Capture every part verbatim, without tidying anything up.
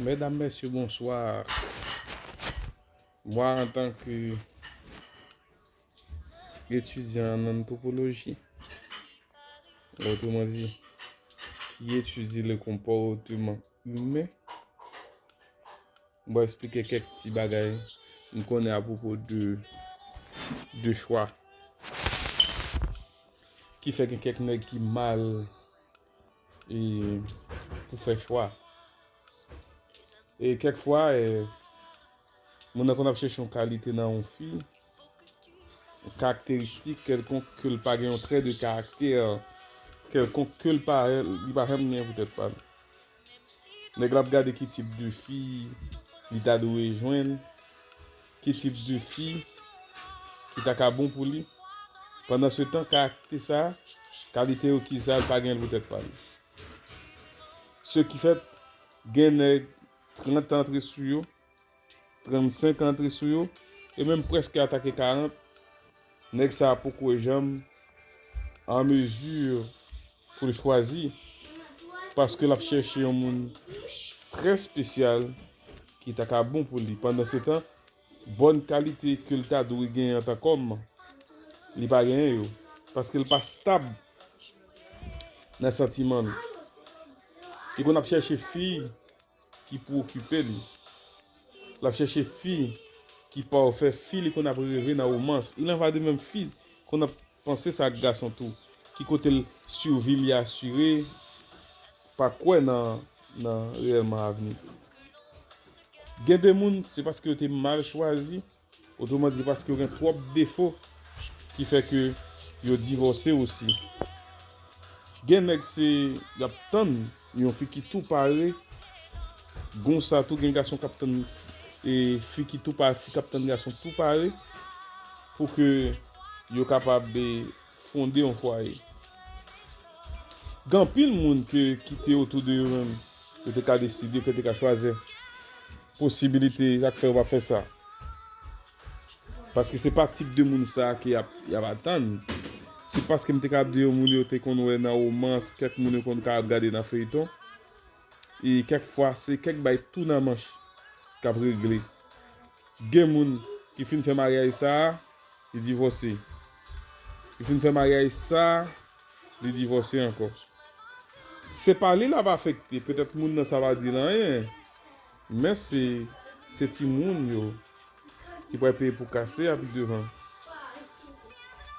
Medam, mesye, bonswa. Mwen, antanke etidyan an antwopoloji, otreman di, ki etidye le konpòteman imen, mwen eksplike kèk ti bagay m konnen apwopo de, de chwa. Ki fè gen kèk nèg ki mal e, pou fè chwa. E kèk fwa, e, moun nan konn ap chèche yon kalite nan yon fi, yon karakteristik kèlkonk ke l pa gen, yon trè de karaktè kèlkonk ke l pa, li pa janm gen pou tèt pa l. Nèg la ap gade ki tip de fi li ta dwe jwenn, ki tip de fi ki ta ka bon pou li. Pandan se tan, karaktè sa, kalite rekiz sa, li pa gen l pou tèt pa li. Se ki fè, gen nèg trant an antre sou yo, trannsenk an antre sou yo, e menm prèske atake karant, nèg sa a poko janm an mezi pou l chwazi, paske l ap chèche yon moun trè espesyal ki ta ka bon pou li. Pandan se tan, bòn kalite ke l ta dwe genyen antan kòm, li pa genyen yo, paske l pa stab nan santiman l. Li konn ap chèche fi ki pou okipe li. L ap chèche fi ki pafè, fi li konn ap reve nan womans. Il en va de même, fi konn ap panse sa ak gason tou. Ki kote l survi li asire, pa kwè nan, nan reyèlman avni. Gen de moun, se paske yo te mal chwazi, otreman di, paske yo gen twòp defo ki fè ke yo divòse osi. Gen nèg se, y ap tann yon fi ki tou pare, gon sa tou gen gason k ap tann, e, fi ki tou pare, fi k ap tann gason tou pare, pou ke yo kapab, e, fonde yon fwaye. Gen anpil moun ke, ki te otou de yo menm, yo te ka deside, yo te ka chwazi posibilite, sa k fè yo pa fè sa. Paske se pa tip de moun sa ke y ap, y ap atann. Se paske m te ka ap di yo, moun yo te konn wè nan womans, kèk moun yo konn ka ap gade nan feyton. E kèk fwa, se kèk bay tou nan manch k ap regle. Gen moun ki fin fè maryaj sa a, li divòse. Li fin fè maryaj sa a, li divòse ankò. Se pa li l ap afekte, petèt moun nan sa pa di l anyen, men se, se timoun yo ki pral peye pou kase a pi devan.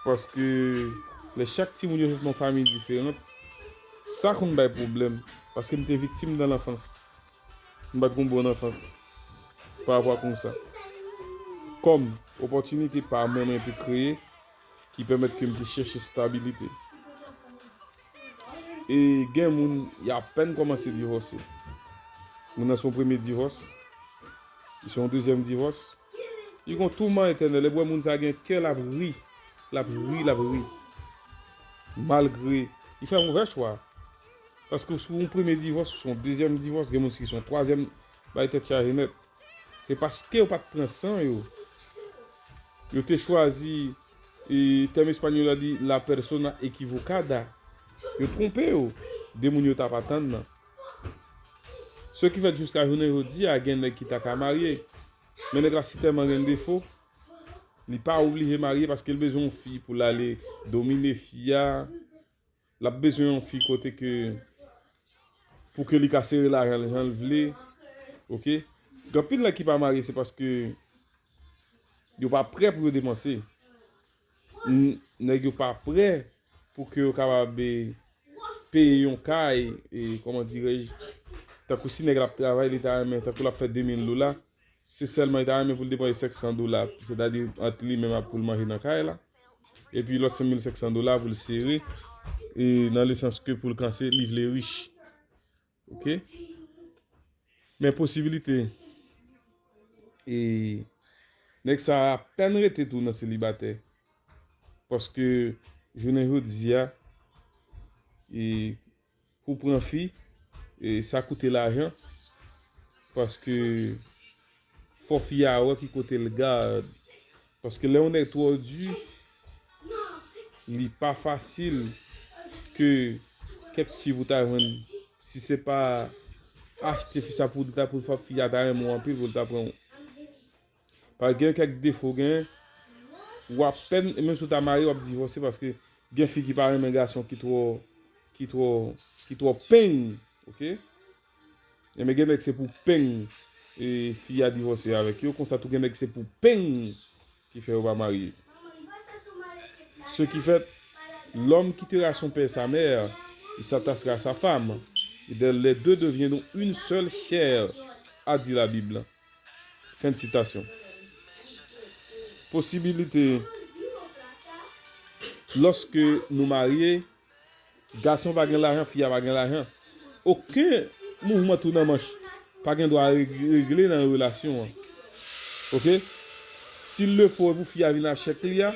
Paske lè chak timoun yo sot nan fanmi diferan, sa konn bay pwoblèm, paske m te viktim nan lanfans. M pa t gon bon anfans pa rapò a konsa. Kòm opòtinite pa mwen, mwen te kreye, ki pèmèt ke m te chèche stabilite. E gen moun, y apèn kòmanse divòse. Moun nan se yon premye divòs, li se yon dezyèm divòs. Li gon touman etènèl. Lè w wè moun sa gen kè, l ap ri. L ap ri, l ap ri. Malgre li fè yon move chwa. Paske sou yon premye divòs, sou yon dezyèm divòs, gen moun ki se yon twazyèm, bay tèt chaje nèt. Se paske yo pa t pran san yo. Yo te chwazi, e, tèm espanyòl la di la persona equivocada. Yo twonpe yo de moun yo t ap atann nan. Se ki fè jiska jounen jodi a, gen nèg ki ta ka marye. Men nèg la si tèlman gen defo, li pa oblije marye paske l bezwen yon fi pou l ale domine fi a. L ap bezwen yon fi kote ke, pou ke li ka sere lajan l jan l vle. Oke? Gen anpil nèg ki pa marye, se paske yo pa prè pou yo depanse. N-, nèg yo pa prè pou ke yo kapab, e, peye yon kay, e, kòman dirèj, tankou si nèg la ap travay, li ta renmen, tankou l ap fè de mil dola, se sèlman li ta renmen pou l depanse senk san dola, sètadi ant li menm ak pou l manje nan kay la, epi lòt senk mil senk san dola pou l sere, e nan le sans ke pou l kanse, li vle rich. Oke? Men posibilite, e nèg sa apèn rete tou nan selibatè. Paske jounen jodi a, e pou pran fi, e sa koute lajan. Paske fò fi a wè ki kote l gad. Paske lè yon nèg twò di, li pa fasil ke kèk fi pou ta jwenn, si se pa achte fi sa pou ta, pou fi a ta renmen w anpil, pou l ta pran w. Paske gen kèk defo gen, w apèn, e menm si w ta marye, w ap divòse paske gen fi ki pa renmen gason ki twò, ki twò, ki twò peng, oke? Enben gen nèg se pou peng e fi a divòse avèk yo, konsa tou gen nèg se pou peng ki fè yo pa marye. Ce qui fait, l'homme quittera son père et sa mère, il s'attachera à sa femme, et les deux deviendront une seule chair, a di Labib. Fen de sitasyon. Posibilite, lòske nou marye, gason pa gen lajan, fi a pa gen lajan. Okenn mouvman tou nan manch pa gen dwa reg-, regle nan relasyon an. Oke? Si l le fo pou fi a vin ak chèk li a,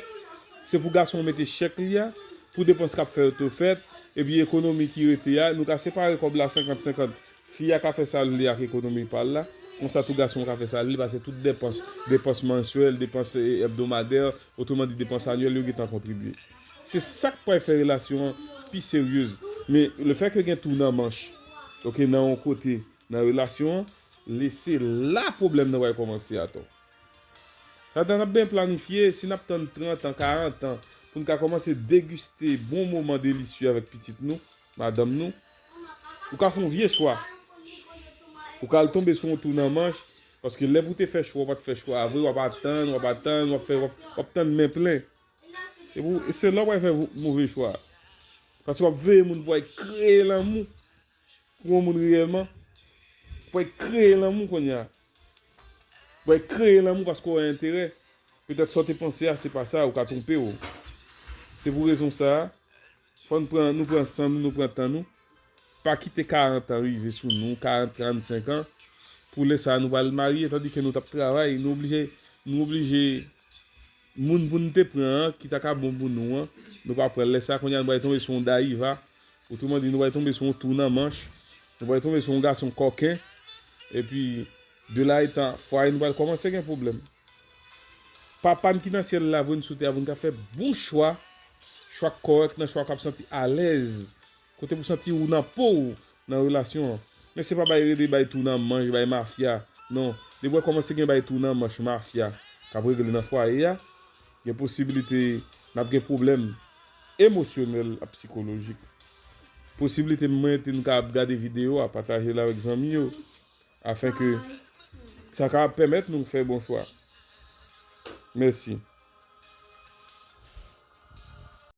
se pou gason an mete chèk li a, pou depans k ap fè yo tou fèt, epi ekonomi ki rete a, nou ka separe kòb la senkant senkant. Fi a ka fè sa l vle ak ekonomi pa l la, konsa tou gason an ka fè sa l vle, paske tout depans, depans mansyèl, depans, eh, ebdomadè, otreman di depans anyèl, yo gentan kontribye. Se sa k pral fè relasyon an pi seryez. Men lefètke gen tou nan manch, oke, nan yon kote, nan relasyon an, se la pwoblèm nan pral kòmanse atò. Sa tan n ap byen planifye, si n ap tann trant an, karant an, pou n ka kòmanse degiste bon moman delisye avèk pitit nou, madanm nou, ou ka fè yon vye chwa. Ou ka al tonbe sou yon tou nan manch, paske lè pou te fè chwa, ou pa t fè chwa a vre, w ap atann, w ap atann, w ap fè, w ap, w ap tann men plen. E pou, e se la w pral fè vo-, move chwa. Paske w ap veye moun pou al kreye lanmou pou yon moun reyèlman. Pou al kreye lanmou kounye a. Pou al kreye lanmou paske w wè enterè. Petèt sa w te panse a, se pa sa, ou ka twonpe w. Se pou rezon sa a, fò n pran, nou pran san nou, nou pran tan nou. Pa kite karant an rive sou nou, karant, karannsenk an, pou lè sa a nou pral marye, tandike nou t ap travay, nou oblije, nou oblije moun pou n te pran an, ki ta ka bon pou nou an, nou pa pran l. Lè sa a, kounye a, nou pral tonbe sou yon dayiva, otreman di, nou pral tonbe sou yon tou nan manch, nou pral tonbe sou yon gason kòken, epi, de la etan, fwaye nou pral kòmanse gen pwoblèm. Papa n ki nan syèl la voye n sou tè a pou n ka fè bon chwa, chwa k kòrèk nan chwa k ap santi alèz, kote pou santi ou nan po w nan relasyon an. Men se pa bay rele bay tou nan manch, bay mafya. Non, depi w kòmanse gen bay tou nan manch, mafya k ap regle nan fwaye a, gen posiblite n ap gen pwoblèm emosyonèl ak sikolojik. Posiblite mwen te n ka ap gade videyo a, pataje l avèk zanmi yo, afenke sa ka pèmèt nou fè bon chwa. Mèsi.